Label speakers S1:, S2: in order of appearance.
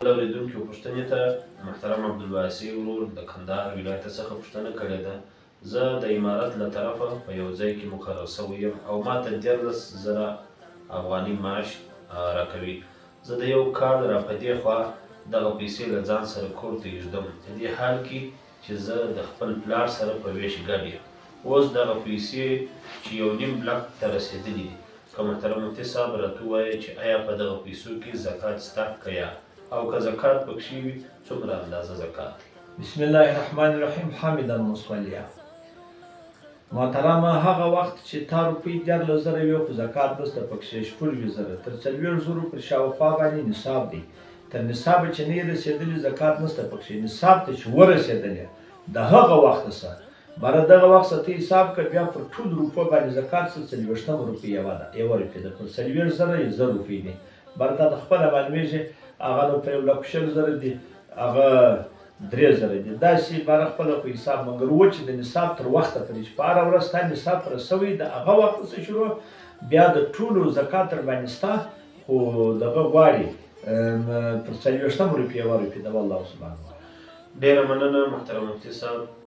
S1: بل اورېدونکي پوښتنې ته محترم عبدالواسع ورور د کندهار ولایت څخه پوښتنه کړې ده. زه د امارت له طرفه په یو ځای کې مقرر شوی یم او ماته 13,000 افغانۍ معاش راکوي. زه د یو کال را په دې خوا دغه پیسې له ځان سره کور ته ایږدم، په دې حال کې چې زه د خپل پلار سره په ویش ګډ یم. اوس دغه پیسې چې 1.5 لک ته رسېدلې دي، که محترم مفتي صاحب راته ووایې چې ایا په دغه پیسو کې زکات شته که یا، او که زکات پکښې وي څومره اندازه زکات دی؟
S2: بسم الله الرحمن الرحیم. حامدا مصلیا. محترمه، هغه وخت چې تا روپۍ 13,000 وي خو زکات نشته پکښې، 26,000 تر 40,000 پر شاوخوا باندې نصاب دی. تر نصابه چې نه یې رسېدلي زکات نشته پکښې. نصاب ته چې ورسېدلې د هغه وخت څخه باره دغه وخت څخه ته حساب کړه، بیا پر ټولو روپو باندې زکات څه څلوېښتمه روپۍ یوه ده، یوه روپۍ ده، پر 40,000 یې 1,000 روپۍ دي. باره تا ته خپله معلومېږي هغه نو په 1,20,000 دي، هغه 3,000 دي. داسې باره خپله خو حساب مګر و چې د نصاب تر وخته پورې چې په هره ورځ ستا نصاب پوره سوی د هغه وخت څخه شروع بیا د ټولو زکات در باندې ستا، خو دغه غواړي پر څلوېښتمه روپۍ یوه روپۍ ده. والله سبحانه.
S1: ډېره مننه محترم مفتي صاحب.